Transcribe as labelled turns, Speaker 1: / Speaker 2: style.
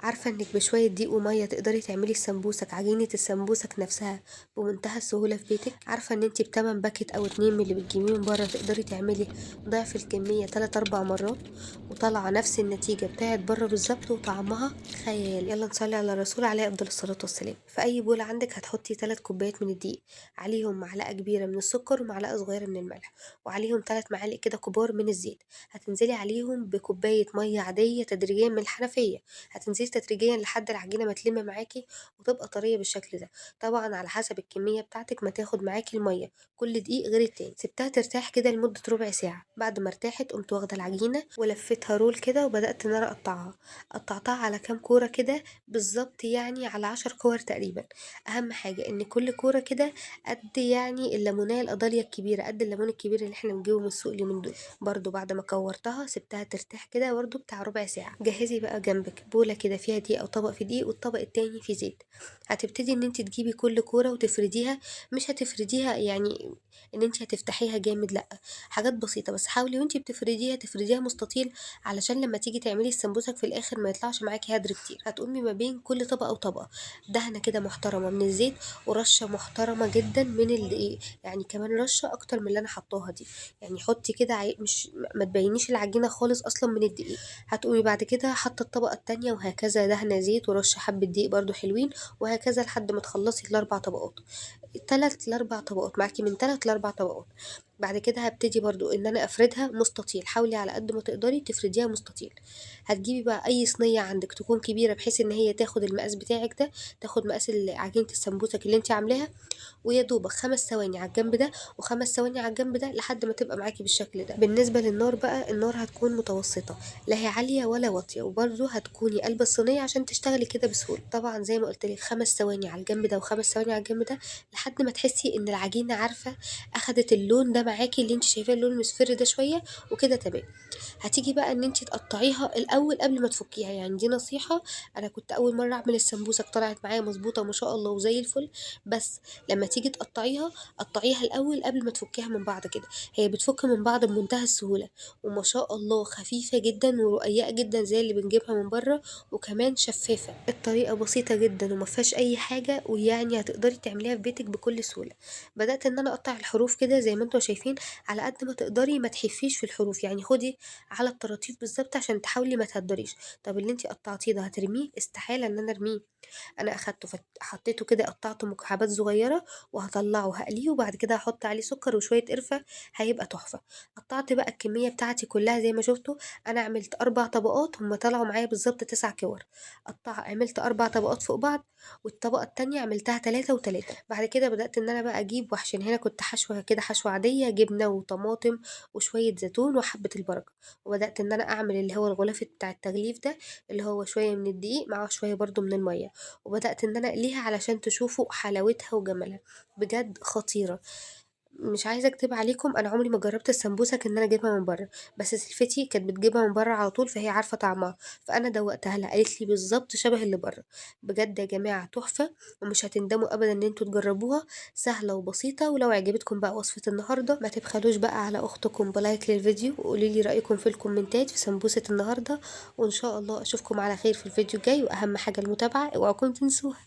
Speaker 1: عارفة انك بشوية دقيق ومية تقدري تعملي السمبوسك، عجينة السمبوسك نفسها بمنتهى السهولة في بيتك. عارفة ان انتي بتمن باكت او 2 من اللي بتجيبيه من بره تقدري تعملي ضعف الكمية 3-4 مرات وطالعة نفس النتيجة بتاعت بره بالظبط وطعمها خيال. يلا نصلي على الرسول عليه افضل الصلاة والسلام. في اي بولة عندك هتحطي 3 كوبايات من الدقيق، عليهم معلقة كبيرة من السكر ومعلقة صغيرة من الملح، وعليهم 3 معالق كده كبار من الزيت. هتنزلي عليهم بكوباية مية عادية تدريجيا من الحنفية، هتنزلي تدريجيا لحد العجينة ما تلم معاكي وتبقى طرية بالشكل ده. طبعا على حسب الكمية بتاعتك ما تاخد معاكي المية، كل دقيق غير التاني. سبتها ترتاح كده لمدة ربع ساعة. بعد ما ارتاحت قمت واخدة العجينة ولفتها roll كده وبدأت ان انا اقطعها. قطعتها على كام كورة كده بالظبط، يعني على 10 كور تقريبا. اهم حاجة ان كل كورة كده قد يعني الليمونية القضالية الكبيرة، قد الليمون الكبير اللي احنا بنجيبه من السوق اليومين دول. برضو بعد ما كورتها سبتها ترتاح كده برضو بتاع ربع ساعة. جهزي بقى جنبك بولة كده فيها دقيق او طبق فيه دقيق والطبق التاني فيه زيت. هتبتدي ان انت تجيبي كل كورة وتفرديها، مش هتفرديها يعني ان انت هتفتحيها جامد، لا، حاجات بسيطة بس. حاولي وانت بتفرديها تفرديها مستطيل علشان لما تيجي تعملي السمبوسك في الاخر ما يطلعش معاكي هدر كتير. هتقومي ما بين كل طبقة وطبقة دهنة كده محترمة من الزيت ورشة محترمة جدا من الدقيق، يعني كمان رشة اكتر من اللي انا حطاها دي، يعني حطي كده مش ما تبينيش العجينة خالص اصلا من الدقيق. هتقومي بعد كده حاطة الطبقة التانية وهكذا، دهنة زيت ورشة حبة دقيق برضو حلوين وهكذا لحد ما تخلصي الاربع طبقات، تلات لاربع طبقات معاكي، من 3 ل4 طبقات. بعد كده هبتدي برضو ان انا افردها مستطيل، حاولي على قد ما تقدري تفرديها مستطيل. هتجيبي بقى اي صينية عندك تكون كبيرة بحيث ان هي تاخد المقاس بتاعك ده، تاخد مقاس عجينة السمبوسك اللي انت عاملاها، ويا دوبك 5 ثواني على الجنب ده وخمس ثواني على الجنب ده لحد ما تبقى معاكي بالشكل ده. بالنسبة للنار بقى، النار هتكون متوسطة، لا هي عالية ولا واطية، وبرضو هتكوني قلب الصينية عشان تشتغلي كده بسهولة. طبعا زي ما قلت لك 5 ثواني على الجنب ده وخمس ثواني على الجنب ده لحد ما تحسي ان العجينة عارفة اخدت اللون ده معاكي اللي انت شايفاه اللون المصفر ده شوية وكده تمام. هتيجي بقى ان انت تقطعيها الاول قبل ما تفكيها، يعني دي نصيحة، انا كنت اول مرة اعمل السمبوسك طلعت معايا مظبوطة ما شاء الله وزي الفل، بس لما تيجي تقطعيها قطعيها الاول قبل ما تفكيها من بعض كده، هي بتفك من بعض بمنتهى السهولة وما شاء الله خفيفة جدا ورقيقة جدا زي اللي بنجيبها من بره، وكمان شفافة. الطريقة بسيطة جدا وما فيهاش اي حاجة، ويعني هتقدري تعمليها في بيتك بكل سهولة. بدأت ان انا اقطع الحروف كده زي ما انتم شايفين، على قد ما تقدري ما تحفيش في الحروف، يعني خدي على الطراطيف بالظبط عشان تحاولي ما تهدريش. طب اللي انتي قطعتيه ده هترميه؟ استحالة ان انا ارميه، انا اخدته حطيته كده، قطعته مكعبات صغيرة وهطلعه هقليه، وبعد كده هحط عليه سكر وشوية قرفة، هيبقى تحفة. قطعت بقى الكمية بتاعتي كلها زي ما شفتوا، انا عملت 4 طبقات، هم طلعوا معايا بالظبط 9 كور. عملت 4 طبقات فوق بعض، والطبقة التانية عملتها 3 و3. بعد كده بدأت ان انا بقى اجيب وحشين، هنا كنت حشوة كده حشوة عادية، جبنة وطماطم وشوية زيتون وحبة البركة، وبدأت ان انا اعمل اللي هو الغلاف بتاع التغليف ده اللي هو شوية من الدقيق مع شوية برضو من المية، وبدأت ان انا اقليها علشان تشوفوا حلاوتها وجمالها، بجد خطيرة. مش عايزة اكدب عليكم، انا عمري ما جربت السمبوسك ان انا اجيبها من بره، بس سلفتي كانت بتجيبها من بره على طول، فهي عارفة طعمها، فانا دوقتها لها قالت لي بالظبط شبه اللي بره. بجد يا جماعة تحفة، ومش هتندموا ابدا ان انتوا تجربوها، سهلة وبسيطة. ولو عجبتكم بقى وصفة النهاردة ما تبخلوش بقى على اختكم ب like للفيديو، وقولي لي رأيكم في الكومنتات في سمبوسة النهاردة، وان شاء الله اشوفكم على خير في الفيديو الجاي. واهم حاجة المتابعة، اوعكم تنسوها.